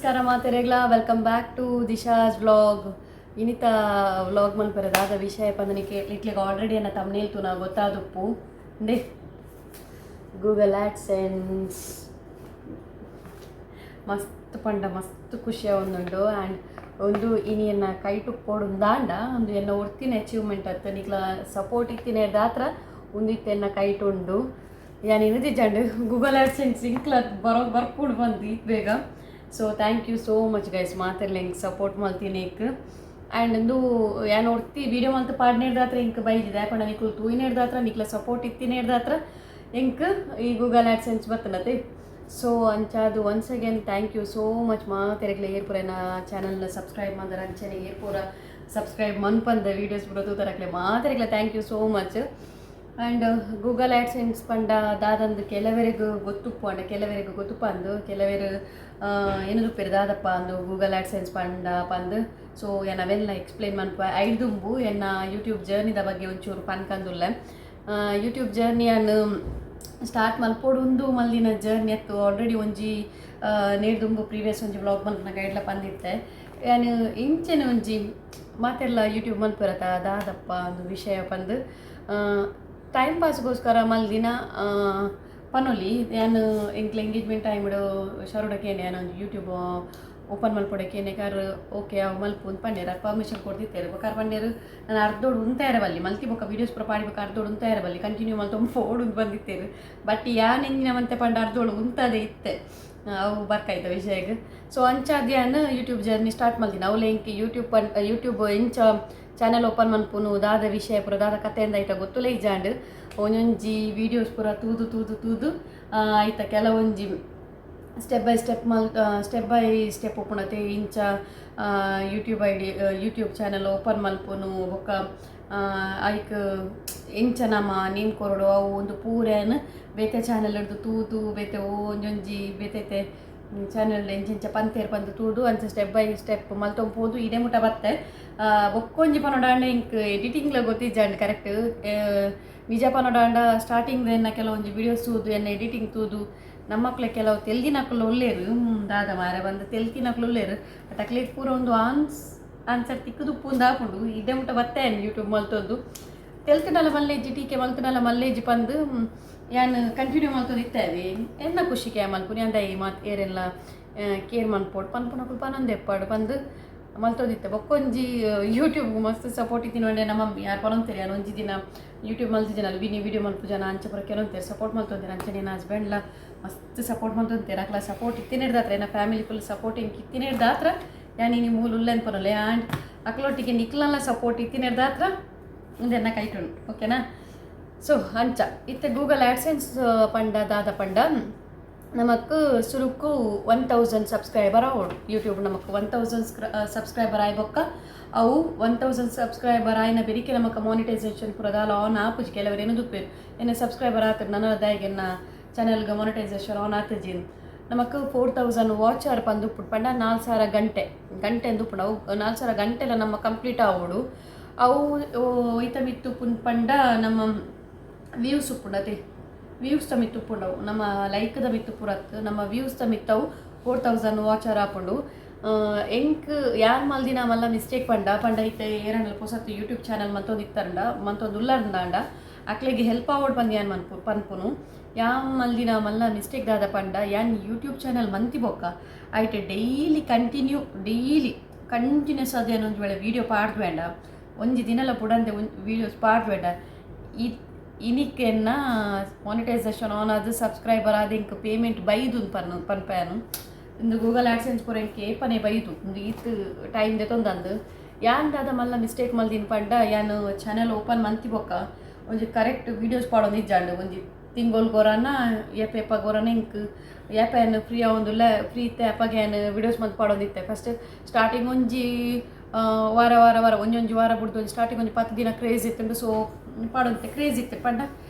ನಮಸ್ಕಾರ ಮಾತೆರೆಗ್ಲಾ. Welcome back to Disha's vlog. ಇನಿತ ವ್ಲಾಗ್ ಮಲ್ಪೆರೆ ದಾದ ವಿಷಯ ಪಂದನಿಕೆ ನಿಕ್ಲೆಗ್ ಆಲ್ರೆಡಿ ಎನ್ನ ತಮ್ನೇಲ್ ತೂನ ಗೊತ್ತಾದುಪ್ಪು. ಇಂದೆ ಗೂಗಲ್ ಆಡ್ಸೆನ್ಸ್. ಮಸ್ತ್ ಪಂಡ ಮಸ್ತ್ ಖುಷಿ ಆವೊಂದುಂಡು. ಆ್ಯಂಡ್ ಒಂದು ಇನಿ ಎನ್ನ ಕೈಟು ಪೋಡುಂದಾಂಡ ಒಂದು ಎನ್ನ ಒರ್ತಿನ ಅಚೀವ್ಮೆಂಟ್ ಅತ್ತು, ನಿಕ್ಲ ಸಪೋರ್ಟ್ ಇತ್ತಿನ ದಾತ್ರ ಉಂದು ಇತ್ತೆ ಎನ್ನ ಕೈಟು ಉಂಡು. ಯಾನ್ ಇನದಿಜಂಡ್ ಗೂಗಲ್ ಆಡ್ಸೆನ್ಸ್ ಇಂಕ್ಲ ಬರೋ ಬರ್ಪುಡು ಬಂದು ಈತ್ ಬೇಗ. So thank you so much, guys, ಮಾತೆರ್ಲ ಎಂಕ್ ಸಪೋರ್ಟ್ ಮಲ್ತಿನೇಕ್. ಆ್ಯಂಡ್ ಇಂದು ಯಾನ್ ಒರ್ತಿ ವೀಡಿಯೋ ಮಲ್ತ್ ಪಾಡ್ನೇರ್ದಾತ್ರ ಇಂಕ್ ಬೈದಿದೆ. ಯಾಕಂಡ ನಿಕುಲು ತೂಯಿನೇರ್ದಾತ್ರ, ನಿಕ್ಲ ಸಪೋರ್ಟ್ ಇತ್ತಿನೇರ್ದಾತ್ರ ಎಂಕ್ ಈ ಗೂಗಲ್ ಆಡ್ಸೆನ್ಸ್ ಬತ್ತನತೆ. ಸೊ ಅಂಚಾದ್ once again thank you so much ಮಾತೆರೆಗ್ಲ. ಏರ್ ಪೂರ ಎನ್ನ ಚಾನಲ್ನ ಸಬ್ಸ್ಕ್ರೈಬ್ ಮಲ್ದರ, ಅಂಚನೆ ಏರ್ ಪೂರ ಸಬ್ಸ್ಕ್ರೈಬ್ ಮನ್ಪಂದ ವೀಡಿಯೋಸ್ ಪೂರ ತೂತರಕ್ಲೆ ಮಾತೆರೆಗ್ಲ thank you so much. And Google AdSense ಪಂಡ ದಾದಂದು ಕೆಲವರಿಗೂ ಗೊತ್ತುಪ್ಪು ಅಂಡ ಕೆಲವರಿಗೂ ಗೊತ್ತುಪ್ಪ ಅಂದು ಕೆಲವರು ಏನದು ದಾದಪ್ಪ ಅಂದು ಗೂಗಲ್ ಆಡ್ಸೆನ್ಸ್ ಪಂಡ ಪಂದ್. ಸೊ ಯಾನ್ ಅವೆಲ್ಲ ಎಕ್ಸ್ಪ್ಲೇನ್ ಮನ್ಪ ಐಡ್ದುಂಬು ಎನ್ನ ಯೂಟ್ಯೂಬ್ ಜರ್ನಿದ ಬಗ್ಗೆ ಒಂಚೂರು ಪನ್ಕಂದುಲ್ಲೆ. ಯೂಟ್ಯೂಬ್ ಜರ್ನಿಯನ್ನು ಸ್ಟಾರ್ಟ್ ಮಲ್ಪೊಡು ಉಂದು ಮಲ್ದಿನ ಜರ್ನಿ ಅತ್ತು. ಆಲ್ರೆಡಿ ಒಂಜಿ ನೇರ್ದುಂಬು ಪ್ರೀವಿಯಸ್ ಒಂಜಿ ವ್ಲಾಗ್ ಮಲ್ಪನ ಗೈಡ್ಲ ಪಂದಿತ್ತೆ ಯಾನ್. ಇಂಚೆನೆ ಒಂಜಿ ಮಾತೆಲ್ಲ ಯೂಟ್ಯೂಬ್ ಮಲ್ಪುರತ ದಾದಪ್ಪ ಒಂದು ವಿಷಯ ಪಂದ್ ಟೈಮ್ ಪಾಸ್ಗೋಸ್ಕರ ಮಲ್ದಿನ ಪನೊಲಿ. ಯಾನ್ ಎಂಕ್ಲ ಎಂಗೇಜ್ಮೆಂಟ್ ಟೈಮ್ಡ್ ಶರುಡಕೇನೆ ಯಾನ್ ಒಂಜಿ ಯೂಟ್ಯೂಬ್ ಓಪನ್ ಮಲ್ಪೊಡಕೇನೆ. ಕಾರ್ ಓಕೆ ಅವು ಮಲ್ಪು ಅಂತ ಪಂಡೇರ್, ಪರ್ಮಿಷನ್ ಕೊಡ್ತಿತ್ತೇರು. ಬೊಕ ಪಂಡೇರು ನಾನು ಅರ್ಧೋಡು ಉಂತಾಯರ ಬಲ್ಲಿ, ಮಲ್ತಿ ಬೊಕ್ಕ ವೀಡಿಯೋಸ್ ಪೂರ ಪಾಡಿ ಬೊಕ್ಕ ಅರ್ಧೋಡು ಉಂತಾಯರ ಬಲ್ಲಿ, ಕಂಟಿನ್ಯೂ ಮಲ್ತೊಂದು ಫೋಡು ಬಂದಿತ್ತೇರು. ಬಟ್ ಯಾನ್ ಎಂಜಿನ ಮಂತೆ ಪಂಡ ಅರ್ಧೋಡು ಉಂತದೆ ಇತ್ತೆ. ಅವು ಬರ್ಕಾಯ್ತ ವಿಷಯಗ್. ಸೊ ಅಂಚಾದ್ ಯಾನ್ ಯೂಟ್ಯೂಬ್ ಜರ್ನಿ ಸ್ಟಾರ್ಟ್ ಮಲ್ದಿನ. ಅವುಲ ಎಂಕ್ ಯೂಟ್ಯೂಬ್ ಪನ್ ಯೂಟ್ಯೂಬ್ ಎಂಚ ಚಾನೆಲ್ ಓಪನ್ ಮನ್ಪುನು, ದಾದ ವಿಷಯ ಪೂರ, ದಾದ ಕತೆ ಅಂದ ಐತ ಗೊತ್ತುಲೇ ಇಜ್ಜಾಂಡ್. ಒಂಜೊಂಜಿ ವೀಡಿಯೋಸ್ ಪೂರ ತೂದು ತೂದು ತೂದು ಐತ ಕೆಲವೊಂಜಿ ಸ್ಟೆಪ್ ಬೈ ಸ್ಟೆಪ್ ಮಲ್ ಸ್ಟೆಪ್ ಬೈ ಸ್ಟೆಪ್ ಉಪ್ಪುನತೆ. ಇಂಚ YouTube ID, YouTube channel open ಮಲ್ಪುನು, ಬೊಕ್ಕ ಐಕ್ ಎಂಚ ನಮ ನೇಮ್ ಕೊರೊಡು, ಅವು ಒಂದು ಪೂರೆನ್ ಬೇತೆ ಚಾನೆಲ್ ಹಿಡ್ದು ತೂದು, ಬೇತೆ ಒಂಜೊಂಜಿ ಬೇತೆ ಚಾನೆಲ್ ಎಂಚೆಂಚ ಪಂತೇರ್ ಪಂದ್ ತೂದು, ಅಂಚ ಸ್ಟೆಪ್ ಬೈ ಸ್ಟೆಪ್ ಮಲ್ತೊಂದು ಪೋದು ಇಡೆ ಮುಟ ಬತ್ತೆ. ಬೊಕ್ಕೊಂಜಿ ಪನೊಡಾಂಡ ಎಂಕ್ ಎಡಿಟಿಂಗ್ಲ ಗೊತ್ತಿಜ್ಜಾಂಡ್ ಕರೆಕ್ಟ್. ನಿಜ ಪನೊಡಾಂಡ ಸ್ಟಾರ್ಟಿಂಗ್ ಎನ್ನ ಕೆಲವೊಂಜಿ ವೀಡಿಯೋಸ್ ತೂದು, ಎನ್ನ ಎಡಿಟಿಂಗ್ ತೂದು ನಮ್ಮಕ್ಲೆ ಕೆಲವು ತೆಲ್ದಿನಕುಲು ಉಲ್ಲೇರು, ದಾದ ಮಾರೆ ಬಂದು ತೆಲ್ತಿನಕುಲು ಉಲ್ಲೇರು. ಬಟ್ ಅಕ್ಲೆಗ್ ಪೂರ ಒಂದು ಆನ್ಸರ್ ತಿಕ್ಕುದು ಆಪುಂಡು. ಇಡೆ ಮುಟ ಬತ್ತೆ ಯೂಟ್ಯೂಬ್ ಮಲ್ತೊಂದು. ತೆಲ್ತಿನಲ ಮಲ್ಲೇಜಿ, ಟೀಕೆ ಮಲ್ತಿನಲ ಮಲ್ಲೇಜಿ ಪಂದ್ ಯಾನ್ ಕಂಟಿನ್ಯೂ ಮಲ್ತೊಂದು ಇತ್ತೇವೆ. ಎನ್ನ ಖುಷಿಗೆ ಮಲ್ಪುನಿ ಅಂದ ಈ ಮಾತು ಏರೆಲ್ಲ ಕೇರ್ ಮನ್ಪೋಡು ಪನ್ಪುನಕುಲು ಪನೊಂದೆಪ್ಪಾಡು ಪಂದ್ ಮಲ್ತೊಂದಿತ್ತೆ. ಬೊಕ್ಕೊಂಜಿ ಯೂಟ್ಯೂಬ್ ಮಸ್ತ್ ಸಪೋರ್ಟ್ ಇತ್ತಿನ ನಮ್ಮ ಮಮ್ಮಿ ಯಾರು ಪನೊಂತೇರಿ, ಯಾನ್ ಒಂಜಿ ದಿನ ಯೂಟ್ಯೂಬ್ ಮಲ್ತಿಜನ ವಿನಿ ವೀಡಿಯೋ ಮಲ್ಪು ಜನ ಅಂಚ ಪೂರ ಕೆಲವೊಂತೇರು ಸಪೋರ್ಟ್ ಮಲ್ತೊಂತೇರು. ಅಂಚನೆ ನನ್ನ ಹಸ್ಬೆಂಡ್ಲ ಮಸ್ತ್ ಸಪೋರ್ಟ್ ಮಲ್ತೊಂತೇರು. ಅಕ್ಲ ಸಪೋರ್ಟ್ ಇತ್ತಿನೆಡ್ದಾತ್ರ, ಎನ್ನ ಫ್ಯಾಮಿಲಿ ಫುಲ್ ಸಪೋರ್ಟ್ ಎಂಕ್ ಇತ್ತಿನೆಡ್ದಾತ್ರ ಯಾನ್ ಇನಿ ಮೂಲು ಉಲ್ಲೆ ಪನೊಲೆ. ಆ್ಯಂಡ್ ಅಕ್ಲೊಟ್ಟಿಗೆ ನಿಕ್ಲಲ್ಲ ಸಪೋರ್ಟ್ ಇತ್ತಿನೆಡ್ದಾತ್ರ ಉಂದೆನ್ನ ಕೈಟುಂಡು, ಓಕೆನಾ? ಸೊ ಅಂಚ ಇತ್ತೆ ಗೂಗಲ್ ಆಡ್ಸೆನ್ಸ್ ಪಂಡ ದಾದ ಪಂಡ, ನಮಕ್ ಸುರುಕು 1000 ಸಬ್ಸ್ಕ್ರೈಬರ್ ಆವೊಡು. ಯೂಟ್ಯೂಬ್ ನಮಕ್ 1000 ಸಬ್ಸ್ಕ್ರೈಬರ್ ಆಯ್ ಬೊಕ್ಕ, ಅವು 1000 ಸಬ್ಸ್ಕ್ರೈಬರ್ ಆಯ್ನ ಬೆರಿಕೆ ನಮಕ್ ಮಾನಿಟೈಸೇಷನ್ ಪೂರ ದಾಲ ಆನ್ ಆಪುಜಿ. ಕೆಲವರು ಏನು ದುಪ್ಪೇರು, ಎನ್ನ ಸಬ್ಸ್ಕ್ರೈಬರ್ ಆತರ್ ನನ್ನ ದಾಯಿಗೆ ಎನ್ನ ಚಾನೆಲ್ಗೆ ಮಾನಿಟೈಸೇಷನ್ ಆನ್ ಆತಜಿ? ನಮಕ್ 4000 ವಾಚ್ ಅವರ್ ಪಂದು ಪಂಡ 4000 ಗಂಟೆ ಗಂಟೆ ಅಂದುಪ್ಪುಂಡು. ಅವು 4000 ಗಂಟೆಲ ನಮ್ಮ ಕಂಪ್ಲೀಟ್ ಆವೊಡು. ಅವು ಐತ ಮಿತ್ತು ಪುನ್ ಪಂಡ ನಮ್ಮ ವ್ಯೂಸ್ ಉಪ್ಪುಂಡು ಅತೆ, ವ್ಯೂಸ್ ತ ಮಿತ್ತು ಉಪ್ಪುಂಡವು. ನಮ್ಮ ಲೈಕ್ದ ಮಿತ್ತು ಪೂರತ್ ನಮ್ಮ ವ್ಯೂಸ್ ತ ಮಿತ್ತವು 4000 ವಾಚ್ ಅವರ್ ಆಪುಂಡು. ಎಂಕ್ ಯಾನ್ ಮಲ್ದಿನ ಮಲ್ಲ ಮಿಸ್ಟೇಕ್ ಪಂಡ ಪಂಡ ಇತ್ತೆ ಏರಂಡಲ ಪೊಸತ್ ಯೂಟ್ಯೂಬ್ ಚಾನಲ್ ಮಲ್ತೊಂದು ಇತ್ತರಂಡ, ಮಲ್ತೊಂದು ಉಲ್ಲರಂದಾಂಡ ಅಕ್ಲೆಗ್ ಹೆಲ್ಪ್ ಆವೊಡು ಪಂದ್ ಯಾನ್ ಮನ್ಪು ಪನ್ಪುನು. ಯಾನ್ ಮಲ್ದಿನ ಮಲ್ಲ ಮಿಸ್ಟೇಕ್ ದಾದ ಪಂಡ, ಯಾನ್ ಯೂಟ್ಯೂಬ್ ಚಾನಲ್ ಮಂತಿ ಬೊಕ್ಕ ಐಟ್ ಡೈಲಿ ಕಂಟಿನ್ಯೂ, ಡೈಲಿ ಕಂಟಿನ್ಯೂಸ್ ಆದ್ ಯಾನ್ ಒಂಜಿ ವೇಳೆ ವೀಡಿಯೋ ಪಾಡ್ದ್ ಬೇಡ, ಒಂಜಿ ದಿನಲ ಪುಡಂದೆ ವೀಡಿಯೋಸ್ ಪಾಡ್ದ್ ಬೇಡ, ಈ ಇನಿಕ್ಕೆನ್ನ ಮಾನಿಟೈಸೇಷನ್ ಆನ್ ಆದ್ ಸಬ್ಸ್ಕ್ರೈಬರ್ ಆದ್ ಎಂಕ್ ಪೇಮೆಂಟ್ ಬೈದು ಪನ್ ಪನ್ಪಯಾನು. ಇಂದು ಗೂಗಲ್ ಆಡ್ಸೆನ್ಸ್ ಪೂರ ಎಂಕ್ ಏಪನೆ ಬೈದು ಇಂದು ಈತ್ ಟೈಮ್ ದೆತೊಂದಂದು. ಯಾನ್ ದಾದ ಮಲ್ಲ ಮಿಸ್ಟೇಕ್ ಮಲ್ದಿನ ಪಂಡ, ಯಾನ್ ಚಾನೆಲ್ ಓಪನ್ ಮಂತಿ ಬೊಕ್ಕ ಒಂಜಿ ಕರೆಕ್ಟ್ ವೀಡಿಯೋಸ್ ಪಾಡೊಂದು ಇಜ್ಜಾಂಡ್. ಒಂಜಿ ತಿಂಗೊಲ್ ಗೊರನ ಏಪ ಏಪ ಗೊರನ ಎಂಕ್ ಏಪ ಯಾನ್ ಫ್ರೀ ಆವೊಂದುಲ್ಲ, ಫ್ರೀ ಇತ್ತೆ ಅಪಗ ಯಾನ್ ವೀಡಿಯೋಸ್ ಮಂತ್ ಪಾಡೊಂದಿತ್ತೆ. ಫಸ್ಟ್ ಸ್ಟಾರ್ಟಿಂಗ್ ಒಂಜಿ ವಾರ ವಾರ ವಾರ ಒಂಜೊಂಜಿ ವಾರ ಬುಡ್ದು ಒಂಜಿ ಸ್ಟಾರ್ಟಿಂಗ್ ಒಂಜಿ 10 ದಿನ ಕ್ರೇಜ್ ಇತ್ತುಂಡು. ಸೊ ಪಾಡೊಂದಿತ್ತೆ. ಕ್ರೇಜ್ ಇತ್ತು ಪಂಡ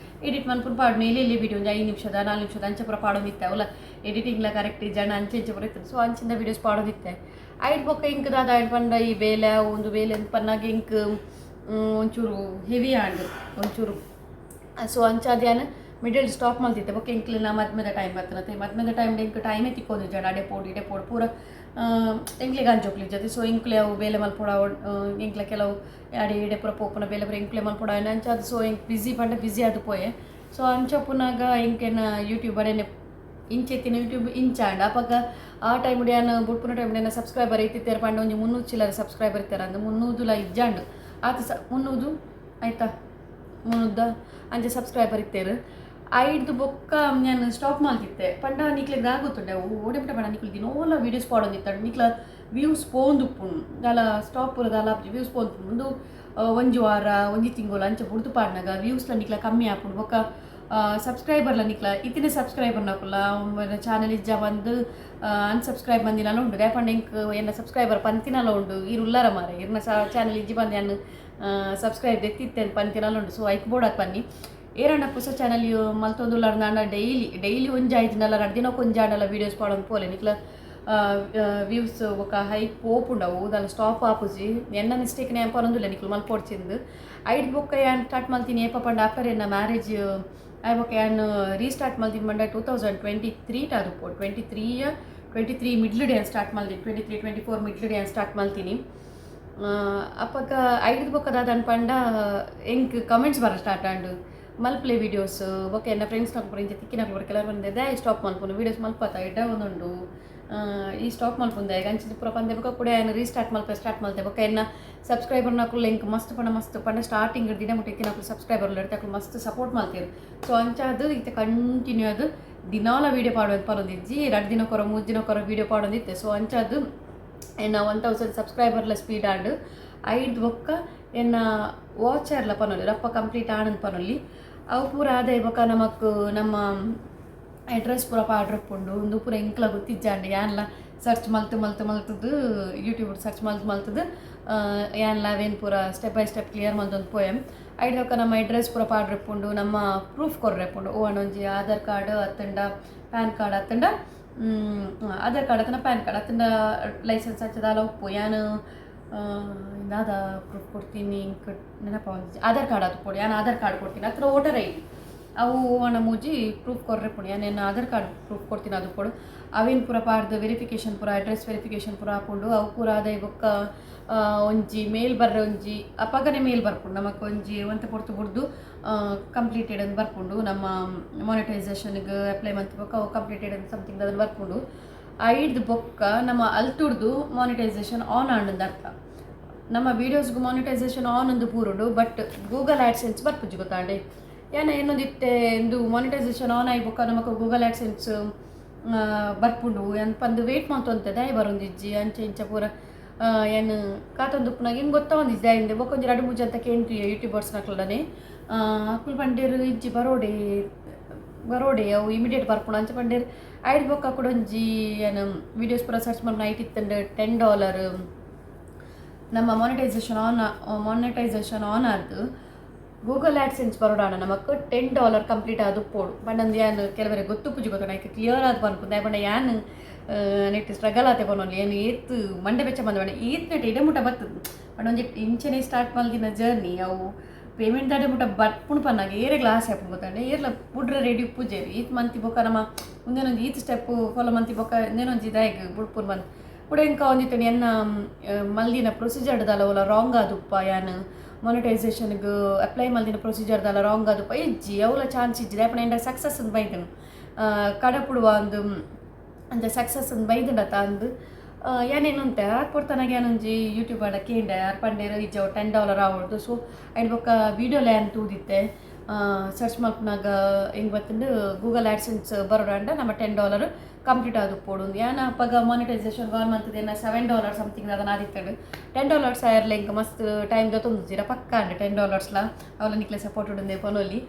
ಎಡಿಟ್ ಮನ್ಪುನ್ ಪಾಡ್ನು. ಎಲ್ಲಿ ಎಲ್ಲಿ ವೀಡಿಯೋ ಒಂಜಿ 5 ನಿಮಿಷದ, 4 ನಿಮಿಷದ ಅಂಚ ಪೂರ ಪಾಡೊಂದಿತ್ತೆ. ಅವಲ ಎಡಿಟಿಂಗ್ಲ ಕರೆಕ್ಟ್ ಜನ ಅಂಚೆ ಇಂಚ ಪೂರ ಇತ್ತು. ಸೊ ಅಂಚಿಂದ ವೀಡಿಯೋಸ್ ಪಾಡೊಂದಿತ್ತೆ. ಐಡ್ ಬೊಕ್ಕ ಇಂಕ್ ದಾದ ಆಯ್ಡ್ ಪಂಡ, ಈ ಬೇಲೆ ಒಂದು ಬೇಲೆ ಪನ್ನಾಗ ಇಂಕ್ ಒಂಚೂರು ಹೆವಿ ಆಂಡ್ ಒಂಚೂರು. ಸೊ ಅಂಚಾದ್ ಯಾನ್ ಮಿಡಲ್ ಸ್ಟಾಪ್ ಮಲ್ತಿತ್ತೆ. ಬೊಕ್ಕ ಎಂಕ್ಲೆನ ಮದ್ಮೆದ ಟೈಮ್ ಬತ್ತನತೆ. ಮದ್ಮೆದ ಟೈಮ್ ಎಂಕ್ ಟೈಮೇ ತಿಕ್ಕೊಂದು ಜನ ಅಡೆ ಪೋಡು ಇಡೆ ಪೋಡು ಪೂರ. ಎಂಕ್ಲೆಗ್ ಅಂಚೋಕ್ಲಿ ಜೊತೆ. ಸೊ ಎಂಕ್ಲೆ ಅವು ಬೇಲೆ ಮಲ್ಪೊಡ, ಎಂಕ್ಲೆ ಕೆಲವು ಅಡೆ ಇಡೆ ಪೂರ ಪೋಪುನ ಬೇಲೆ ಪೂರ ಎಂಕ್ಲೆ ಮಲ್ಪೊಡ ಅಂಚ ಅದು. ಸೊ ಎಂಕ್ ಬ್ಯುಸಿ ಪಂಡ ಬ್ಯುಸಿ ಆದ್ ಪೋಯೆ. ಸೊ ಅಂಚ ಉಪ್ಪುನಗ ಎಂಕೆನ ಯೂಟ್ಯೂಬ್ ಅಡೆನೆ ಇಂಚೆತ್ತಿನ ಯೂಟ್ಯೂಬ್ ಇಂಚಾಂಡ್. ಅಪಗ ಆ ಟೈಮ್ ಯಾನ್ ಬುಡ್ಪುನ ಟೈಮ್ ಎನ್ನ ಸಬ್ಸ್ಕ್ರೈಬರ್ ಇತ್ತಿತ್ತೇರು ಪಂಡ ಒಂಜಿ 300 ಚಿಲ್ಲರೆ ಸಬ್ಸ್ಕ್ರೈಬರ್ ಇತ್ತಾರೆ. ಅಂದ್ 300ಲ ಇಜ್ಜಾಂಡ್ ಆತ ಸ 300 ಆಯ್ತಾ, 300 ಅಂಚ ಸಬ್ಸ್ಕ್ರೈಬರ್ ಇತ್ತೇರು. ಐಡ್ದು ಬೊಕ್ಕ ಯಾನ್ ಸ್ಟಾಪ್ ಮಲ್ತಿತ್ತೆ. ಪಂಡ ನಿಕ್ಲೆಗ್ ದಾದ ಗೊತ್ತುಂಡೆ, ಓಡೆ ಮುಟ್ಟ ಪಂಡ ನಿಕ್ಲು ದಿನೋಲ ವೀಡಿಯೋಸ್ ಪಾಡೊಂದಿತ್ತಂಡ ನಿಕ್ಲ ವ್ಯೂಸ್ ಪೋವೊಂದುಪ್ಪುಂಡು. ದಾಲ ಸ್ಟಾಪ್ ದಾಲ ವ್ಯೂಸ್ ಪೋವೊಂದುಪ್ಪುಂಡು. ಉಂದು ಒಂಜಿ ವಾರ, ಒಂಜಿ ತಿಂಗಳು ಅಂಚ ಬುಡ್ದು ಪಾಡ್ನಗ ವ್ಯೂಸ್ಲ ನಿಕ್ಲ ಕಮ್ಮಿ ಆಪುಂಡು. ಬೊಕ್ಕ ಸಬ್ಸ್ಕ್ರೈಬರ್ಲ ನಿಕ್ಲ ಇತ್ತಿನ ಸಬ್ಸ್ಕ್ರೈಬರ್ ನಕುಲ ಚಾನಲ್ ಇಜ್ಜ ಬಂದು ಅನ್ಸಬ್ಸ್ಕ್ರೈಬ್ ಮಂದಿನಲ ಉಂಡು. ದಾಯೆ ಪಂಡ ಎಂಕ್ ಎನ್ನ ಸಬ್ಸ್ಕ್ರೈಬರ್ ಪಂತಿನಲ ಉಂಡು, ಇರ್ ಉಲ್ಲರ ಮಾರೆ, ಇರ್ನ ಚಾನಲ್ ಇಜ್ಜಿ ಬಂದು ಯಾನ್ ಸಬ್ಸ್ಕ್ರೈಬ್ ದೆತ್ತಿತ್ತೇನೆ ಪಂತಿನಲ ಉಂಡು. ಸೊ ಐಕ್ ಬೋಡಾತ್ ಪನ್ನಿ, ಏರಣ್ಣ ಪೊಸ ಚಾನಲ್ ಮಲ್ತೊಂದುಲ್ಲಾರ್ದಾಂಡ ಡೈಲಿ ಡೈಲಿ ಒಂಜಿ ಆಯ್ತಿಂಡಲ ರಡ್ಡ್ ದಿನಕ್ಕೆ ಒಂಜಿ ಆಂಡಲ ವೀಡಿಯೋಸ್ ಪಾಡೊಂದು ಪೋಲೆ. ನಿಕ್ಲ ವ್ಯೂಸ್ ಬೊಕ್ಕ ಹೈಕ್ ಪೋಪುಂಡವು, ದಾಲ ಸ್ಟಾಪ್ ಆಪುಜಿ. ಎನ್ನ ಮಿಸ್ಟೇಕ್ ನೇ ಪನೊಂದುಲ್ಲ, ನಿಕ್ಲು ಮಲ್ಪೊಡ್ಚಿಂದು. ಐಡ್ ಬೊಕ್ಕ ಯಾನ್ ಸ್ಟಾರ್ಟ್ ಮಲ್ತೀನಿ ಏಪ ಪಂಡ ಆಫ್ಟರ್ ಎನ್ನ ಮ್ಯಾರೇಜ್ ಆಯ್ ಬೊಕ್ಕ ಯಾನ್ ರೀಸ್ಟಾರ್ಟ್ ಮಲ್ತೀನಿ ಪಂಡ 2023 ಆದುಪ್ಪು. 23, 23 ಮಿಡ್ಲ್ ಯಾನ್ ಸ್ಟಾರ್ಟ್ ಮಲ್ತೀನಿ. 23, 24 ಮಿಡ್ಲ್ ಯಾನ್ ಸ್ಟಾರ್ಟ್ ಮಲ್ತೀನಿ. ಅಪಗ ಐಡ್ದು ಬೊಕ್ಕ ದಾದನ್ ಪಂಡ ಎಂಕ್ ಕಮೆಂಟ್ಸ್ ಬರ ಸ್ಟಾರ್ಟ್ ಆಂಡ್, ಮಲ್ಪ್ಲೆ ವೀಡಿಯೋಸ್. ಬೊಕ್ಕ ಎನ್ನ ಫ್ರೆಂಡ್ಸ್ ನಕುಲು ಇಂಚ ತಿಕ್ಕಿನಕುಲು ಪೂರ ಕೆಲವರು ಬಂದೆ, ದಾಯೆ ಸ್ಟಾಪ್ ಮಲ್ಪುನು, ವೀಡಿಯೋಸ್ ಮಲ್ಪತ, ಎಡ್ಡ ಒಂದುಂಡು, ಈ ಸ್ಟಾಪ್ ಮಲ್ಪುಂದೆ ಅಂಚಿನ ಪೂರ ಪಂದೆ. ಬೊಕ್ಕ ಕೂಡ ಯಾನ್ ರೀಸ್ಟಾರ್ಟ್ ಮಲ್ಪೆ ಸ್ಟಾರ್ಟ್ ಮಲ್ತೆ. ಬೊಕ್ಕ ಎನ್ನ ಸಬ್ಸ್ಕ್ರೈಬರ್ ನಕುಲು ಎಂಕ್ ಮಸ್ತ್ ಪಂಡ ಮಸ್ತ್, ಪಂಡ ಸ್ಟಾರ್ಟಿಂಗ್ ದಿನ ಮುಟ್ಟ ಇತ್ತಿನಕುಲು ಸಬ್ಸ್ಕ್ರೈಬರ್ ಉಲ್ಲೆರ್, ಅಕುಲು ಮಸ್ತ್ ಸಪೋರ್ಟ್ ಮಲ್ತೇರು. ಸೊ ಅಂಚಾದ್ ಇತ್ತೆ ಕಂಟಿನ್ಯೂ ಅದು ದಿನಾಲ ವೀಡಿಯೋ ಪಾಡೊಂದು ಪರೊಂದಿಜ್ಜಿ, 2 ದಿನಕ್ಕೊರ, 3 ದಿನಕ್ಕೊರ ವೀಡಿಯೋ ಪಾಡೊಂದಿತ್ತೆ. ಸೊ ಅಂಚಾದ್ ಎನ್ನ 1000 ಸಬ್ಸ್ಕ್ರೈಬರ್ಲ ಸ್ಪೀಡ್ ಆಂಡ್. ಐಡ್ದು ಬೊಕ್ಕ ಎನ್ನ ವಾಚರ್ಲ ಪನೊಲಿ ರಪ್ಪ ಕಂಪ್ಲೀಟ್ ಆನಂದ್ ಪನೊಲಿ. ಅವು ಪೂರ ಆದಾಯ ಬೊಕ್ಕ ನಮಕ್ ನಮ್ಮ ಅಡ್ರೆಸ್ ಪೂರ ಪಾಡ್ರಪ್ಪುಂಡು. ಉಂದು ಪೂರ ಎಂಕ್ಲ ಗೊತ್ತಿಜ್ಜಾಂಡ್. ಯಾನ್ಲ ಸರ್ಚ್ ಮಲ್ತು ಮಲ್ತು ಮಲ್ತದು, ಯೂಟ್ಯೂಬ್ ಸರ್ಚ್ ಮಲ್ತು ಮಲ್ತದು ಯಾನ್ಲ ಅವೇನು ಪೂರ step by step clear ಮಲ್ತೊಂದು ಪೋಯೆ. ಐಡ್ ಬೊಕ್ಕ ನಮ್ಮ ಅಡ್ರೆಸ್ ಪೂರ ಪಾಡ್ರಪ್ಪುಂಡು, ನಮ್ಮ ಪ್ರೂಫ್ ಕೊರ್ರೆಪ್ಪುಂಡು. ಓ ಒಂಜಿ ಆಧಾರ್ ಕಾರ್ಡ್ ಅತ್ತಂಡ ಪ್ಯಾನ್ ಕಾರ್ಡ್ ಅತ್ತಂಡ ಆಧಾರ್ ಕಾರ್ಡ್ ಅತ್ತಂಡ ಪ್ಯಾನ್ ಕಾರ್ಡ್ ಅತ್ತಂಡ ಲೈಸೆನ್ಸ್ ಅಂಚ ಉಪ್ಪು. ಯಾನ್ ದಾದ ಪ್ರೂಫ್ ಕೊಡ್ತೀನಿ ಇಂಕ್ ನೆನಪ, ಆಧಾರ್ ಕಾರ್ಡ್ ಅದು ಕೊಡಿ. ಯಾನ್ ಆಧಾರ್ ಕಾರ್ಡ್ ಕೊಡ್ತೀನಿ ಹತ್ರ, ವೋಟರ್ ಐಡಿ ಅವು ಓವಣ ಮೂಜಿ ಪ್ರೂಫ್ ಕೊರ್ರೆಪ್ಪುಂಡು. ಯಾನ್ ಎನ್ನ ಆಧಾರ್ ಕಾರ್ಡ್ ಪ್ರೂಫ್ ಕೊಡ್ತೀನಿ, ಅದು ಕೊಡು. ಅವೇನು ಪೂರ ಪಾಡ್ದು ವೆರಿಫಿಕೇಷನ್ ಪೂರ, ಅಡ್ರೆಸ್ ವೆರಿಫಿಕೇಷನ್ ಪೂರ ಆಪುಂಡು. ಅವು ಪೂರ ಆದಾಯ ಬೊಕ್ಕ ಒಂಜಿ ಮೇಲ್ ಬರ್ರೆ, ಒಂಜಿ ಅಪಗನೆ ಮೇಲ್ ಬರ್ಪುಂಡು ನಮಕ್. ಒಂಜಿ ಒಂತೆ ಪೊರ್ತು ಬುಡ್ದು ಕಂಪ್ಲೀಟೆಡ್ ಅಂತ ಬರ್ಪುಂಡು. ನಮ್ಮ ಮಾನಿಟೈಸೇಷನ್ಗೆ ಅಪ್ಲೈ ಮಂತ್ ಬೊಕ್ಕ ಅವು ಕಂಪ್ಲೀಟೆಡ್ ಅಂತ ಸಮಥಿಂಗ್ ಅದನ್ನು ಬರ್ಪುಂಡು. ಐಡ್ದು ಬೊಕ್ಕ ನಮ್ಮ ಅಲ್ತುಡ್ದು ಮಾನಿಟೈಸೇಷನ್ ಆನ್ ಆಂಡಂದು ಅರ್ಥ. ನಮ್ಮ ವೀಡಿಯೋಸ್ಗೆ ಮಾನಿಟೈಸೇಷನ್ ಆನ್ ಅಂದು ಪೂರುಂಡು, but Google AdSense ಬರ್ಪುಜಿ, ಗೊತ್ತಾಂಡೆ? ಯಾನ ಏನೊಂದಿತ್ತೆ ಇಂದು ಮಾನಿಟೈಸೇಷನ್ ಆನ್ ಆಯಿ ಬೊಕ್ಕ ನಮಕ್ ಗೂಗಲ್ ಆ್ಯಡ್ಸೆನ್ಸ್ ಬರ್ಪುಂಡು ಏನ್ ಪಂದು ವೇಟ್ ಮಂತೊಂತೆ, ದಾಯೆ ಬರೊಂದಿಜ್ಜಿ ಅಂಚ ಇಂಚ ಪೂರ ಏನ್ ಕಾತೊಂದುಪ್ಪುನಾಗ ಹಿಂಗೆ ಗೊತ್ತಾವೊಂದಿಜ್ಜಿ ದಾಯಿಂದ. ಬೊಕ್ಕ ಒಂಜಿ ರಡ್ಡ್ ಮೂಜಿ ಅಂತ ಕೇಂತು ಯೂಟ್ಯೂಬರ್ಸ್ ನಕ್ಲಡನೆ. ಅಕುಲು ಪಂಡೇರು, ಇಜ್ಜಿ, ಬರೋಡೆ ಬರೋಡೆ, ಅವು ಇಮಿಡಿಯೇಟ್ ಬರ್ಪುಂಡು ಅಂಚ ಪಂಡೇರು. ಐಡ್ ಬೊಕ್ಕ ಕುಡೊಂಜಿ ಏನು ವೀಡಿಯೋಸ್ ಪೂರ ಸರ್ಚ್ ಮಲ್ಪುನ ಐಟ್ ಇತ್ತಂಡ್ $10. ನಮ್ಮ ಮಾನಿಟೈಸೇಷನ್ ಆನ್ ಆದ್ ಗೂಗಲ್ ಆ್ಯಡ್ಸೆನ್ಸ್ ಬರೋಡಾಣ ನಮಕ್ $10 ಕಂಪ್ಲೀಟ್ ಆದ್ ಪೋಡು. ಪಂಡಂದು ಯಾನ್ ಕೆಲವರೆ ಗೊತ್ತುಪ್ಪುಜಿ, ಗೊತ್ತುಂಡು? ಐಕ್ ಕ್ಲಿಯರ್ ಆದ್ ಪನ್ಪುಂಡು. ದಾಯೆ ಪಂಡ ಯಾನ್ ನೆಟ್ ಸ್ಟ್ರಗಲ್ ಆತೆ ಪನೊಲಿ. ಏನು ಏತ್ ಮಂಡೆ ಬೆಚ್ಚ ಬಂದ ಪಂಡ ಈತ್ ನೆಟ್ ಇಡೆ ಮುಟ್ಟ ಬರ್ತದೆ ಪಂಡ ಒಂಜಿ ಇಂಚನೆ ಸ್ಟಾರ್ಟ್ ಮಲ್ದಿನ ಜರ್ನಿ ಅವು ಪೇಮೆಂಟ್ ದಾಡೆ ಮುಟ್ಟ ಬರ್ಪುಂಡು ಪನ್ನಾಗ ಏರೆಗ್ಲ ಆಸೆ ಆಪುಂಡು, ಗೊತ್ತಂಡೆ? ಏರ್ಲ ಬುಡ್ರೆ ರೆಡಿ ಉಪ್ಪುಜೆರ್. ಈತ್ ಮಂತಿ ಬೊಕ್ಕ ನಮ್ಮ ಉಂದೇನೊಂಜಿ ಈತ್ ಸ್ಟೆಪ್ ಫಾಲೋ ಮಂತಿ ಬೊಕ್ಕ ಇಂದೇನೊಂಜಿ ದಾಯೆಗ್ ಬುಡ್ಪುನ್ ಬಂದ್ ಕೂಡ ಎಂಕ ಒಂದಿತ್ತಂಡು. ಎನ್ನ ಮಲ್ದಿನ ಪ್ರೊಸೀಜರ್ ದಾಲ ಓಲ ರಾಂಗ್ ಆದುಪ್ಪ, ಯಾನ್ ಮಾನಿಟೈಸೇಷನ್ಗ್ ಅಪ್ಲೈ ಮಲ್ದಿನ ಪ್ರೊಸೀಜರ್ ದಾಲ ರಾಂಗ್ ಆದುಪ್ಪ. ಇಜ್ಜಿ, ಅವುಲ ಚಾನ್ಸ್ ಇಜ್ಜಿ. ದಾಯೆ ಪಂಡ ಎಂಡ ಸಕ್ಸಸ್ ಅಂದ್ ಬೈದನು ಕಡಪುಡುವ ಒಂದು ಅಂಚ ಸಕ್ಸಸ್ ಅಂದ್ ಬೈದುಂಡತ ಅಂದ್ ಯಾನೇನುಂತೆ ಪೊರ್ತನಾಗ ಯಾನೊಂಜಿ ಯೂಟ್ಯೂಬ್ ಆಡ ಕೇಂಡೆ. ಆರ್ ಪಂಡೇರು, ಇಜ್ಜ, $10 ಆವೊಡ್ದು. ಸೊ ಐಡ್ ಬೊಕ್ಕ ವೀಡಿಯೋ ಯಾನ್ ತೂದಿತ್ತೆ. ಸರ್ಚ್ ಮಲ್ಪುನಾಗ ಎಂಕ್ ಬತ್ತುಂಡು, ಗೂಗಲ್ ಆ್ಯಡ್ಸೆನ್ಸ್ ಬರೋಡಾಂಡ ನಮ್ಮ $10 ಕಂಪ್ಲೀಟ್ ಆದುಪ್ಪೊಡು. ಯಾನ್ ಅಪಗ ಮಾನಿಟೈಸೇಷನ್ ಆನ್ ಮಂತುದು $7 ಸಮಥಿಂಗ್ ದಾದ ಆದಿತ್ತಂಡು. $10 ಆಯರ್ಲ ಎಂಕ್ ಮಸ್ತ್ ಟೈಮ್ ದೆತ್ತೊಂದುಜ್ಜಿರ, ಪಕ್ಕ ಅಂಡ್ $10ಲ. ಅವಲ ನಿಕ್ಲೆ ಸಪೋರ್ಟ್ ಉಂಡೆ ಪನೊಲಿ.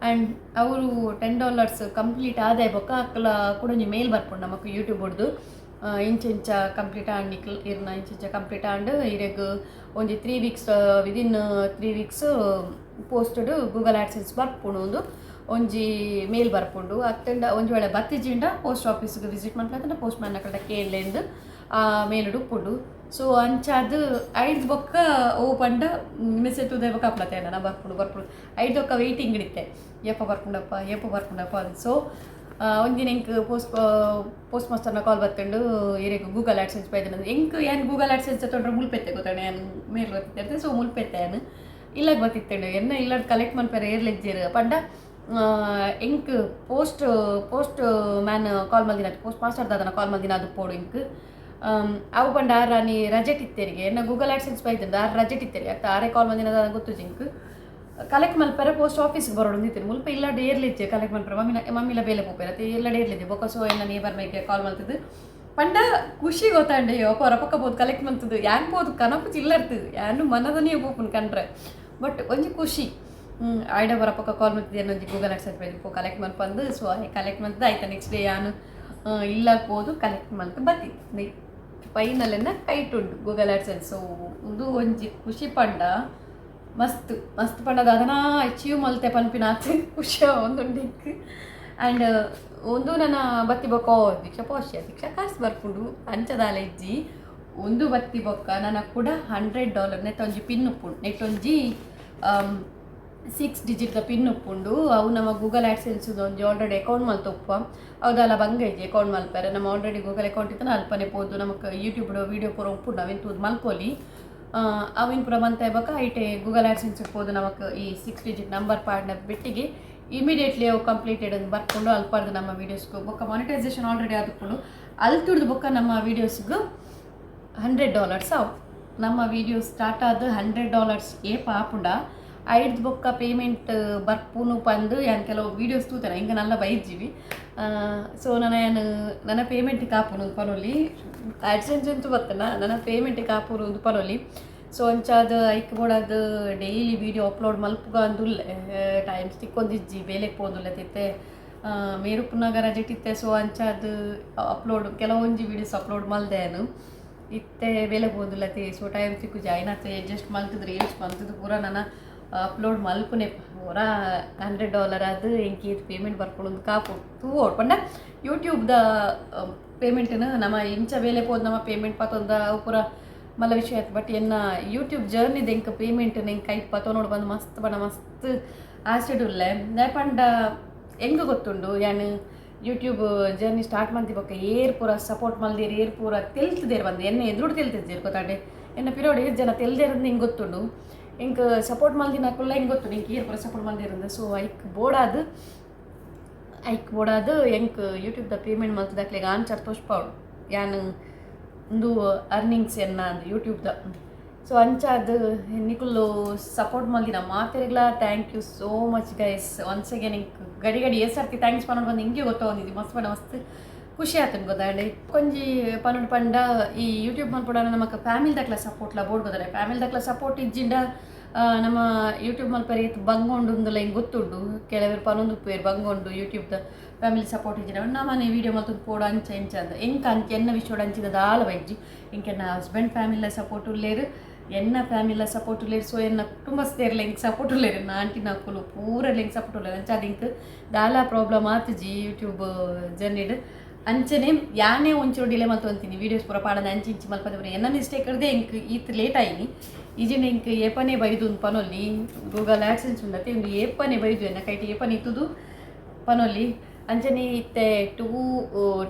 ಆ್ಯಂಡ್ ಅವರು $10 ಕಂಪ್ಲೀಟ್ ಆದಾಯ ಬೊಕ್ಕ ಅಕ್ಲ ಕುಡೊಂಜಿ ಮೇಲ್ ಬರ್ಪುಂಡು ನಮಕ್ ಯೂಟ್ಯೂಬ್ ಹೊಡ್ದು, ಇಂಚ ಇಂಚ ಕಂಪ್ಲೀಟ್ ಆಂಡ್ ನಿಕ್ಲ್ ಇರ್ನ ಇಂಚ ಇಂಚ ಕಂಪ್ಲೀಟ್ ಆಂಡ್, ಇರೆಗ್ ಒಂಜಿ 3 weeks, within 3 weeks posted Google AdSense ಬರ್ಪುಂಡು ಒಂದು ಒಂಜಿ ಮೇಲ್ ಬರ್ಪುಂಡು. ಅತ್ತಂಡ ಒಂಜಿ ವೇಳೆ ಬತ್ತಿಜಿಂಡ ಪೋಸ್ಟ್ ಆಫೀಸ್ಗೆ ವಿಸಿಟ್ ಮನ್ಪುಲೆ, ಅತ್ತಂಡ ಪೋಸ್ಟ್ ಮ್ಯಾನ್ ಅಕಲ್ಡ ಕೇನ್ಲೆಂದು ಆ ಮೇಲುಡು ಉಪ್ಪುಂಡು. ಸೊ ಅಂಚಾದ್ ಐಡ್ದ್ ಬೊಕ್ಕ ಓ ಪಂಡ ಮೆಸೇಜ್ ತೂದೆ ಬೊಕ್ಕ ಅಪ್ಲತೆ ನಾ ಬರ್ಪುಂಡು ಬರ್ಪುಂಡು. ಐಡ್ದ್ ಬೊಕ್ಕ ವೆಯ್ಟಿಂಗ್ ಇತ್ತೆ, ಏಪ ಬರ್ಪುಂಡಪ್ಪ, ಏಪ ಬರ್ಪುಂಡಪ್ಪ ಅದು. ಸೊ ಒಂದಿನ ಎಂಕ್ ಪೋಸ್ಟ್ ಪೋಸ್ಟ್ ಮಾಸ್ಟರ್ನ ಕಾಲ್ ಬತ್ತುಂಡು, ಇರೆಗ್ ಗೂಗಲ್ ಆಡ್ಸೆನ್ಸ್ ಬೈದಿನ. ಎಂಕ್ ಯಾನ್ ಗೂಗಲ್ ಆಡ್ಸೆನ್ಸ್ ತೊಂಡ್ರೆ ಮುಲ್ಪೆತ್ತೆ ಗೊತ್ತಾಣೆ, ಯಾನ್ ಮೇಲ್ ಬತ್ತಿತ್ತೆ. ಸೊ ಮುಲ್ಪೆತ್ತೆ ಯಾನ್ ಇಲ್ಲಾಗ ಬತ್ತಿತ್ತಂಡು. ಎನ್ನ ಇಲ್ಲಡ್ ಕಲೆಕ್ಟ್ ಮನ್ಪೆರೆ ಏರ್ಲೆಜ್ಜೆರ್ ಪಂಡ ಎಂಕ್ ಪೋಸ್ಟ್ ಪೋಸ್ಟ್ ಮ್ಯಾನ್ ಕಾಲ್ ಮಲ್ದಿನ, ಪೋಸ್ಟ್ ಮಾಸ್ಟರ್ ದಾದನ ಕಾಲ್ ಮಲ್ದಿನ ಅದು ಪೋಡು ಎಂಕ್. ಅವು ಪಂಡ ಆರ್ ರಾಣಿ ರಜೆಟ್ ಇತ್ತೇರಿಗೆ, ಎನ್ನ ಗೂಗಲ್ ಆಡ್ಸೆನ್ಸ್ ಬೈದಂಡು, ಆರ್ ರಜೆಟ್ ಇತ್ತೇರಿ ಅತ್ತ ಆರೇ ಕಾಲ್ ಮಲ್ದಿನ ದಾದ ಗೊತ್ತು. ಜಿಂಕ್ ಕಲೆಕ್ಟ್ ಮಲ್ಪೆರೆ ಪೋಸ್ಟ್ ಆಫೀಸ್ಗೆ ಬರೋಡು ಅಂದಿತ್ತೇನೆ. ಮುಲ್ಪ ಇಲ್ಲಡ್ ಏರ್ಲಿಜ್ಜೆ ಕಲೆಕ್ಟ್ ಮಲ್ಪೆರೆ, ಮಮ್ಮಿನ ಮಮ್ಮಿಲ ಬೇಲೆ ಪೋಪೆರೆ ಅತ್ತೆ, ಇಲ್ಲಡ್ ಏರ್ಲಿಜ್ಜೆ. ಬೊಕ್ಕ ಸೊ ಎನ್ನ ನೇಬರ್ ಮೈಗೆ ಕಾಲ್ ಮಲ್ತದ್ದು ಪಂಡ ಖುಷಿ ಗೊತ್ತಾಂಡೆ. ಹೊರ ಪಕ್ಕ ಪೋದು ಕಲೆಕ್ಟ್ ಮಲ್ತದ್ದು. ಯಾನ್ ಪೋದು ಕನಪು ಚಿಲ್ಲರ್ತು, ಯಾನು ಮನದನೇ ಪೋಪುನ್ ಕಂಡ್ರೆ, ಬಟ್ ಒಂಜಿ ಖುಷಿ. ಆಯ್ಡ ಬರಪಕ್ಕ ಕಾಲ್ ಮಲ್ತಿದ್ದೆ, ಒಂಜಿ ಗೂಗಲ್ ಆಡ್ಸೆನ್ಸ್ ಬೈದು ಪೋ ಕಲೆಕ್ಟ್ ಮಲ್ಪಂದು. ಸೊ ಕಲೆಕ್ಟ್ ಮಲ್ತದ್ದು ಆಯ್ತಾ. ನೆಕ್ಸ್ಟ್ ಡೇ ಯಾನು ಇಲ್ಲ ಪೋದು ಕಲೆಕ್ಟ್ ಮಲ್ತು ಬತ್ತಿತ್ತು. ಫೈನಲ್ ಎನ್ನ ಕೈಟ್ ಉಂಡು ಗೂಗಲ್ ಆಡ್ಸೆನ್ಸ್. ಸೊ ಉಂದು ಒಂಜಿ ಖುಷಿ ಪಂಡ ಮಸ್ತ್ ಮಸ್ತ್ ಪಂಡ ಅದನ್ನ ಅಚೀವ್ ಮಲ್ತೆ ಪನ್ಪಿನಾತ್ ಖುಷಿ ಒಂದುಂಡು. ಆ್ಯಂಡ್ ಒಂದು ನನ್ನ ಬತ್ತಿ ಬೊಕ್ಕ, ಓ ದೀಕ್ಷಾ ಪೋಷ್ಯ ದೀಕ್ಷಾ ಕಾಸು ಬರ್ಪುಂಡು ಅಂಚದಾಲ ಇಜ್ಜಿ. ಒಂದು ಬತ್ತಿ ಬೊಕ್ಕ ನನ್ನ ಕೂಡ $100 ನೆತ್ತ ಒಂಜಿ ಪಿನ್ ಉಪ್ಪುಂಡು, ನೆಟ್ ಒಂಜಿ 6 ಡಿಜಿಟ್ದ ಪಿನ್ ಉಪ್ಪುಂಡು. ಅವು ನಮ್ಮ ಗೂಗಲ್ ಆಡ್ಸೆನ್ಸ್ ಒಂಜಿ ಆಲ್ರೆಡಿ ಅಕೌಂಟ್ ಮಲ್ತ ಉಪ್ಪ ಹೌದಲ್ಲ, ಬಂಗ ಇಜ್ಜಿ ಅಕೌಂಟ್ ಮಲ್ಪೆರೆ. ನಮ್ಮ ಆಲ್ರೆಡಿ ಗೂಗಲ್ ಅಕೌಂಟ್ ಇತ್ತು, ಅಲ್ಪನೆ ಪೋದು ನಮಕ್ ಯೂಟ್ಯೂಬ್ ವೀಡಿಯೋ ಪೂರ ಉಪ್ಪುಂಡು, ಅವಿನ ತೂದು ಮಲ್ಪೊಲಿ. ಅವಿನ ಪೂರ ಮಂತ ಬೊಕ್ಕ ಐಟೆ ಗೂಗಲ್ ಆಡ್ಸೆನ್ಸ್ ಪೋದು ನಮಕ್ ಈ 6 ಡಿಜಿಟ್ ನಂಬರ್ ಪಾಡ್ನ ಬೆಟ್ಟಿಗೆ ಇಮಿಡಿಯೇಟ್ಲಿ ಅವು ಕಂಪ್ಲೀಟೆಡ್ ಅಂತ ಬರ್ಕೊಂಡು ಅಲ್ಪಾರ್ದು ನಮ್ಮ ವೀಡಿಯೋಸ್ಗೆ ಬೊಕ್ಕ ಮಾನಿಟೈಸೇಷನ್ ಆಲ್ರೆಡಿ ಆದುಕೊಂಡು ಅಲ್ತುಡ್ದು ಬೊಕ್ಕ ನಮ್ಮ ವೀಡಿಯೋಸ್ಗೆ $100 ಅವು. ನಮ್ಮ ವೀಡಿಯೋ ಸ್ಟಾರ್ಟ್ ಆದ $100 ಏಪ ಆಪುಂಡ ಐಡ್ದು ಬೊಕ್ಕ ಪೇಮೆಂಟ್ ಬರ್ಪುನು ಪಂದು ಯಾನ್ ಕೆಲವು ವೀಡಿಯೋಸ್ ತೂತೇನೆ, ಹಿಂಗೆ ನಲ್ಲ ಬೈಜ್ಜಿವಿ. ಸೊ ನನ್ನ ಯಾನ್ ನನ್ನ ಪೇಮೆಂಟ್ ಕಾಪುನು ಪನೊಲಿ, ಆಡ್ಸೆನ್ಸ್ ಅಂತೂ ಬತ್ತನ, ನನ್ನ ಪೇಮೆಂಟ್ ಕಾಪುನು ಒಂದು ಪನೊಲಿ. ಸೊ ಅಂಚಾದ ಐಕ್ ಬೋಡಾದ್ ಡೈಲಿ ವೀಡಿಯೋ ಅಪ್ಲೋಡ್ ಮಲ್ಪುಗ ಅಂದುಲ್ಲೆ, ಟೈಮ್ ತಿಕ್ಕೊಂದಿಜ್ಜಿ, ಬೇಲೆಗೆ ಪೋದುಲ್ಲೆ ತಿತ್ತೆ ಮೇರುಪುನಾಗ ರಜೆ ಇತ್ತೆ. ಸೊ ಅಂಚಾದ್ ಅಪ್ಲೋಡ್ ಕೆಲವೊಂಜಿ ವೀಡಿಯೋಸ್ ಅಪ್ಲೋಡ್ ಮಲ್ದೆ ಯಾನು. ಇತ್ತೆ ಬೇಲೆ ಪೋದುಲ್ಲತಿ, ಸೊ ಟೈಮ್ ತಿಕ್ಕು ಜಾಯ್ನ್ ಅಡ್ಜಸ್ಟ್ ಮಲ್ತದ್ದು ರೀಲ್ಸ್ ಮಲ್ತದ್ದು ಪೂರ ನನ್ನ ಅಪ್ಲೋಡ್ ಮಲ್ಪುನೆ. ಪೂರ $100 ಅದು ಎಂಕಿ ಪೇಮೆಂಟ್ ಬರ್ಕೊಳ್ಳೋದು ಕಾಪು ತೂವೋಡು ಪಂಡ ಯೂಟ್ಯೂಬ್ದ ಪೇಮೆಂಟ್ನ ನಮ್ಮ ಇಂಚ ಬೇಲೆ ಪೋದು ನಮ್ಮ ಪೇಮೆಂಟ್ ಪತ್ತೊಂದ ಅವು ಪೂರ ಮಲ್ಲ ವಿಷಯ ಆಯ್ತು. ಬಟ್ ಎನ್ನ ಯೂಟ್ಯೂಬ್ ಜರ್ನಿದ ಎಂಕ್ ಪೇಮೆಂಟ್ ಎಂಕ್ ಕೈ ಪತ್ತೋ ನೋಡು ಬಂದು ಮಸ್ತ್ ಬಣ್ಣ ಮಸ್ತ್ ಆಸಿಡ್ ಉಲ್ಲೆ. ದಾಯೆ ಪಂಡ ಎಂಗ್ ಗೊತ್ತುಂಡು, ಯಾನ್ ಯೂಟ್ಯೂಬ್ ಜರ್ನಿ ಸ್ಟಾರ್ಟ್ ಮಂತಿ ಬೊಕ್ಕ ಏರ್ ಪೂರ ಸಪೋರ್ಟ್ ಮಲ್ದೇರ್, ಏರ್ ಪೂರ ತೆಲ್ತದೇರ್ ಬಂದು ಎನ್ನ ಎದುರುಡು ತೆಲ್ತಿದ್ದೇರ್ ಗೊತ್ತಾಂಡೆ. ಎನ್ನ ಪಿರೋಡ್ ಏರ್ ಜನ ತೆಲ್ದೇರಂದು ಹಿಂಗೆ ಗೊತ್ತುಂಡು. ಎಂಕ್ ಸಪೋರ್ಟ್ ಮಲ್ದಿನಕುಲ್ಲ ಹಿಂಗೆ ಗೊತ್ತುಂಡು, ಎಂಕ್ ಏರ್ ಪೂರ ಸಪೋರ್ಟ್ ಮಲ್ದಿರಂದು. ಸೊ ಐಕ್ ಬೋಡಾದ್ ಎಂಕ್ ಯೂಟ್ಯೂಬ್ದ ಪೇಮೆಂಟ್ ಮಲ್ತದಕ್ಲೆಗ್ ಆನ್ಸರ್ ತೋಷ್ಪಾವಡು ಯಾನ್ ಉಂದು ಅರ್ನಿಂಗ್ಸ್ ಎನ್ನ ಯೂಟ್ಯೂಬ್ದ. ಸೊ ಅಂಚಾದ್ ನಿಕುಲು ಸಪೋರ್ಟ್ ಮಲ್ದಿನ ಮಾತೆರೆಗ್ಲ thank you so much, guys. Once again ಎಂಕ್ ಗಡಿ ಗಡಿ ಏಸ್ ಸರ್ತಿ thanks ಪನ್ನೊಂಡು ಬಂದು ಹಿಂಗೆ ಗೊತ್ತೊಂದಿದ್ದು. ಮಸ್ತ್ ಪಂಡ ಮಸ್ತ್ ಖುಷಿ ಆತುಂಡು ಗೊತ್ತಾಂಡೆ. ಒಂಜಿ ಪನ್ನೊಂಡು ಪಂಡ ಈ ಯೂಟ್ಯೂಬ್ ಮಲ್ಪೊಡ ನಮಕ್ ಫ್ಯಾಮಿಲಿ ದಕ್ಲ ಸಪೋರ್ಟ್ಲ ಬೋಡ್ ಗೊತ್ತಾಂಡೆ. ಫ್ಯಾಮಿಲಿ ದಕ್ಲ ಸಪೋರ್ಟ್ ಇಜ್ಜಿಂಡ ನಮ್ಮ ಯೂಟ್ಯೂಬ್ ಮಲ್ಪರೆ ಏತ್ ಬಂಗೊಂಡು ಹಿಂಗೆ ಗೊತ್ತುಂಡು. ಕೆಲವರು ಪನೊಂದು ಉಪ್ಪುವೆರ್ ಬಂಗೊಂಡು ಯೂಟ್ಯೂಬ್ದ ಫ್ಯಾಮಿಲಿ ಸಪೋರ್ಟ್ ಇಜ್ಜಿಂಡ ನಮ್ಮನೆ ವೀಡಿಯೋ ಮಲ್ತೊಂದು ಪೋಡು ಅಂಚ ಇಂಚ ಅಂದ್. ಎಂಕ್ ಅಂಚ ಎನ್ನ ವಿಷಯಡ್ ಅಂಚಿನ ದಾಲ ಬೈಜಿ. ಎಂಕ್ ಎನ್ನ ಹಸ್ಬೆಂಡ್ ಫ್ಯಾಮಿಲಿಲ ಸಪೋರ್ಟ್ ಉಲ್ಲೇರು, ಎನ್ನ ಫ್ಯಾಮಿಲಿಲ ಸಪೋರ್ಟ್ ಉಲ್ಲೇರು. ಸೊ ಎನ್ನ ಕುಟುಂಬಸ್ಥೆರ್ಲ ಎಂಕ್ ಸಪೋರ್ಟ್ ಉಲ್ಲೇರು, ಎನ್ನ ಆಂಟಿನಕುಲು ಪೂರ ಎಂಕ್ ಸಪೋರ್ಟ್ ಉಲ್ಲೇರು. ಅಂಚ ಅದು ಎಂಕ್ ದಾಲ ಪ್ರಾಬ್ಲಮ್ ಆತುಜಿ ಯೂಟ್ಯೂಬ್ ಜರ್ನಿಡ್. ಅಂಚನೆ ಯಾನೇ ಒಂಚೂರು ಡಿಲೇ ಮಲ್ತೊಂತೀನಿ, ವೀಡಿಯೋಸ್ ಪೂರ ಪಾಡಂದೆ ಅಂಚಿ ಇಂಚಿ ಮಲ್ಪಂದೆ ಪೂರ ಎನ್ನ ಮಿಸ್ಟೇಕ್ ಇರ್ದೆ ಎಂಕ್ ಈತ್ ಲೇಟ್ ಆಯಿನಿ. ಈಜಿಂಡ ಎಂಕ್ ಏಪನೇ ಬೈದು ಉಂದು ಪನೊಲಿ, ಗೂಗಲ್ ಆಡ್ಸೆನ್ಸ್ ಉಂಡತೆ ಉಂದು ಏಪನೇ ಬೈದು, ಎನ್ನ ಕೈಟ್ ಏಪನೆ ಇತ್ತುದು ಪನೊಲಿ. ಅಂಚನೆ ಇತ್ತೆ ಟೂ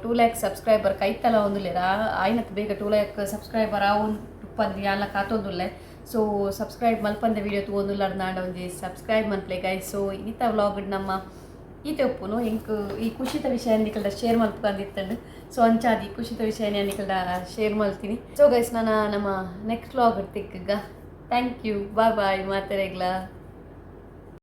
ಟೂ ಲ್ಯಾಕ್ ಸಬ್ಸ್ಕ್ರೈಬರ್ ಕೈತಲ ಒಂದುಲ್ಲೆರ, ಆಯ್ನತ್ ಬೇಗ 2 ಲ್ಯಾಕ್ ಸಬ್ಸ್ಕ್ರೈಬರ್ ಆವು ಪಂದ್ ಯಾನ್ಲ ಕಾತೊಂದುಲ್ಲೆ. ಸೊ ಸಬ್ಸ್ಕ್ರೈಬ್ ಮಲ್ಪಂದೆ ವೀಡಿಯೋ ತೂವೊಂದುಲ್ಲಾರ್ದ ನಾಂಡ ಒಂಜಿ ಸಬ್ಸ್ಕ್ರೈಬ್ ಮನ್ಪ್ಲೆ ಗೈಸ್. ಸೊ ಇನಿತ ವ್ಲಾಗ್ ನಮ್ಮ ಈತೆ ಉಪ್ಪುನು. ಎಂಕ್ ಈ ಖುಷಿತ ವಿಷಯ ನಿಕಲ್ಡ ಶೇರ್ ಮಲ್ಪಂದಿತ್ತಂಡು. ಸೊ ಅಂಚಾದ್ ಈ ಖುಷಿತ ವಿಷಯ ನಿಕಲ್ಡ ಶೇರ್ ಮಲ್ತೀನಿ. ಸೊ ಗೈಸ್, ನಾನು ನಮ್ಮ ನೆಕ್ಸ್ಟ್ ವ್ಲಾಗ್ ತಿಕ್ಕಗ. Thank you, bye bye ಮಾತೆರೆಗ್ಲ.